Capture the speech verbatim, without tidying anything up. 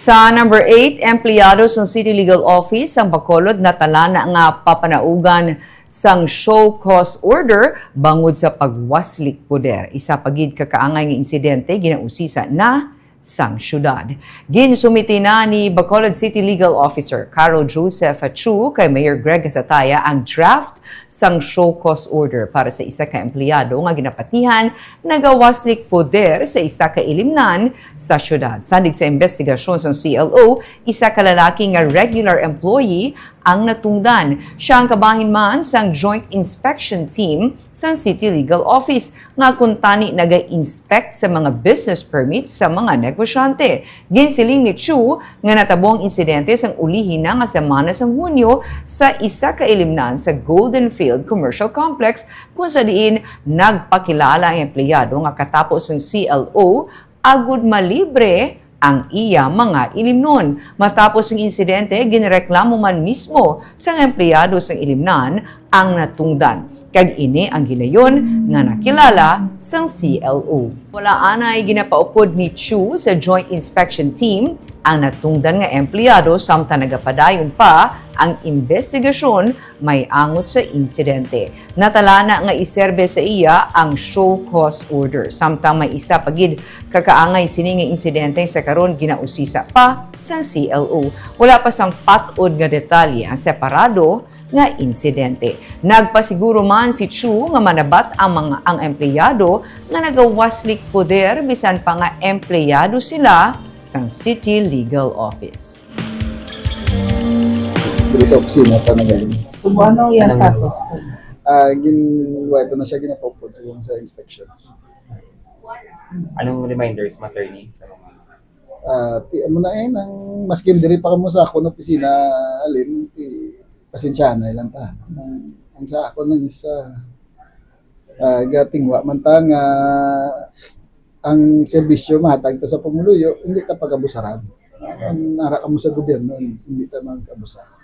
Sa number eight, empleyado sang City Legal Office sang Bacolod natalana nga papanaugan sang show cause order bangod sa pagwaslik poder. Isa pa gid ka kaangay nga insidente ginausisa na sang syudad. Ginsumiti na ni Bacolod City Legal Officer Carol Joseph Chu kay Mayor Greg Gasataya ang draft sang show cause order para sa isa ka empleyado nga ginapatihan nagawaslik poder sa isa ka ilimnan sa syudad. Sandig sa imbestigasyon sang C L O, isa ka lalaki nga regular employee ang natungdan. Siya ang kabahin man sang Joint Inspection Team sang City Legal Office nga kuntani naga-inspect sa mga business permit sa mga negosyante. Ginsiling ni Chu nga natabo ang insidente sang ulihi na nga semana sang Hunyo sa isa ka ilimnan sa Golden Field Commercial Complex, kung sa diin nagpakilala ang empleyado nga katapo sang C L O agud malibre ang iya mga ilimnon. Matapos ang insidente, ginreklamo man mismo sang empleyado sang ilimnan ang natungdan, kag ini ang gilayon nga nakilala sang C L O. Wala anay ginapaupod ni Chu sa Joint Inspection Team ang natungdan nga empleyado, samtang nagapadayon pa ang imbestigasyon may angot sa insidente. Natalana nga iserbe sa iya ang show cause order, samtang may isa pa gid ka kaangay sini nga insidente sa karon ginausisa pa sang C L O. Wala pa sang pat-od nga detalye ang separado nga insidente. Nagpasiguro man si Chu nga manabat ang mga, ang empleyado nga nagawaslik poder bisan pa nga empleyado sila sang City Legal Office. Diri sa opisina ta nagaling. So, ano yung Anong- status? Ah, gin wala na siya ginapaupod sa sa inspections. Anong reminders mo, attorney, sa mga Ah, ti amo na eh, nang maskin diri pa kamo sa akon opisina, alin, ti pasensya na lang ta. Ang, ang sa ako nang isa, ah, gatingwa man ta nga ang serbisyo mahatag ta sa pumuluyo, hindi ta pag-abusaran. Ang nara kamo sa gobyerno, hindi ta mag-abusar.